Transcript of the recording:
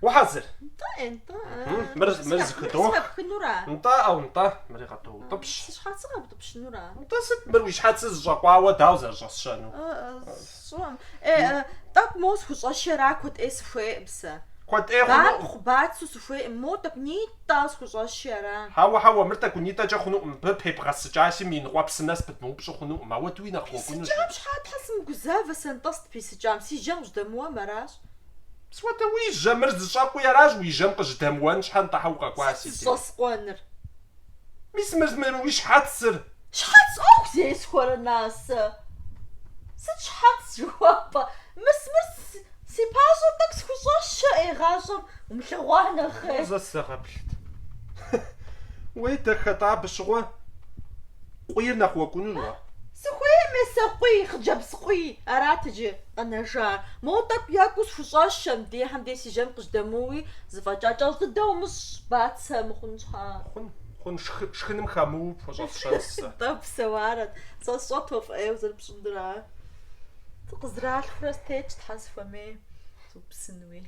Ухьэзыр? Нтӏэ, э, нтӏэ. Мыр, мыр зыхыдох. Схэпхынура? Нтӏэ, ӏэу, нтӏэ. Мыри къэдоутӏыпщ. Си щхьэцыр къэбутӏыпщынура? Нтӏэ, сыт мыр уи щхьэцыр зыщӏэкъуауэ дауэ зэрыщӏэсщэну? Сщӏэм. Э, тӏэкӏу моуэ схущӏэщи ара куэд ӏей сыхуейкъым сэ. Куэд ӏей хъуну? Бампхъу, бацэу сыхуейкъым, моуэ тӏэкӏунитӏэ схущӏэщи ара. Хьэуэ, хьэуэ, мыр тӏэкӏунитӏэкӏэ хъунукъым. Мыбы пебгъэсыкӏащи, мы и ныкъуэпсым нэс пыдмыупщӏу хъунукъым. Ауэдуи нэхъ уэкӏунущ. Писыкӏам щхьа, тхьэ сымыгузавэ, сэ нтӏэ сыт писыкӏам, си жьэм къыжьдэмыуэм аращ. Сыт хуэдэ уи жьэ, мыр зыщӏэкъуи аращ, уи жьэм къыжьдэмыуэн щхьэ нтӏэ щхьэ укъэкӏуа Сыт си дей? зыщӏэскъуэныр? Мис мыр, мыр уи щхьэцыр. Щхьэц ӏуэху зесхуэрэ, на, сэ? Сыт щхьэц жыхуэпӏэ? Мыс мыр си пащӏэр тӏэкӏу схущӏэщэ, ӏей, гъащӏэм умылъэгъуа нэхъей. Зэ сызэгъэплъыт. Уей, дахэ-тӏэ абы щыгъуэ къуийр нэхъ уэкӏунур уэ. Сыхуейм сэ къуий, хъыджэбз къуий, арат иджы къэнэжар. Моуэ тӏэкӏу екӏуу схущӏэщэ, мыдейхэм дей си жьэм къыжьдэмыуи зэфӏэкӏа кӏэщӏ дыдэ умыщӏ, бацэ мыхъун щхьа. Хъун, хъун, шхыным хэмыуэу пхущӏэсщэнщ сэ. Нтӏэ, псэуарэт. Сэ сщӏэт уэ фӏы ӏейуэ зэрыпщӏынур, а. Сыкъызэралъхурэ стетщ, тхьэ сыхуэмей, супсынуи.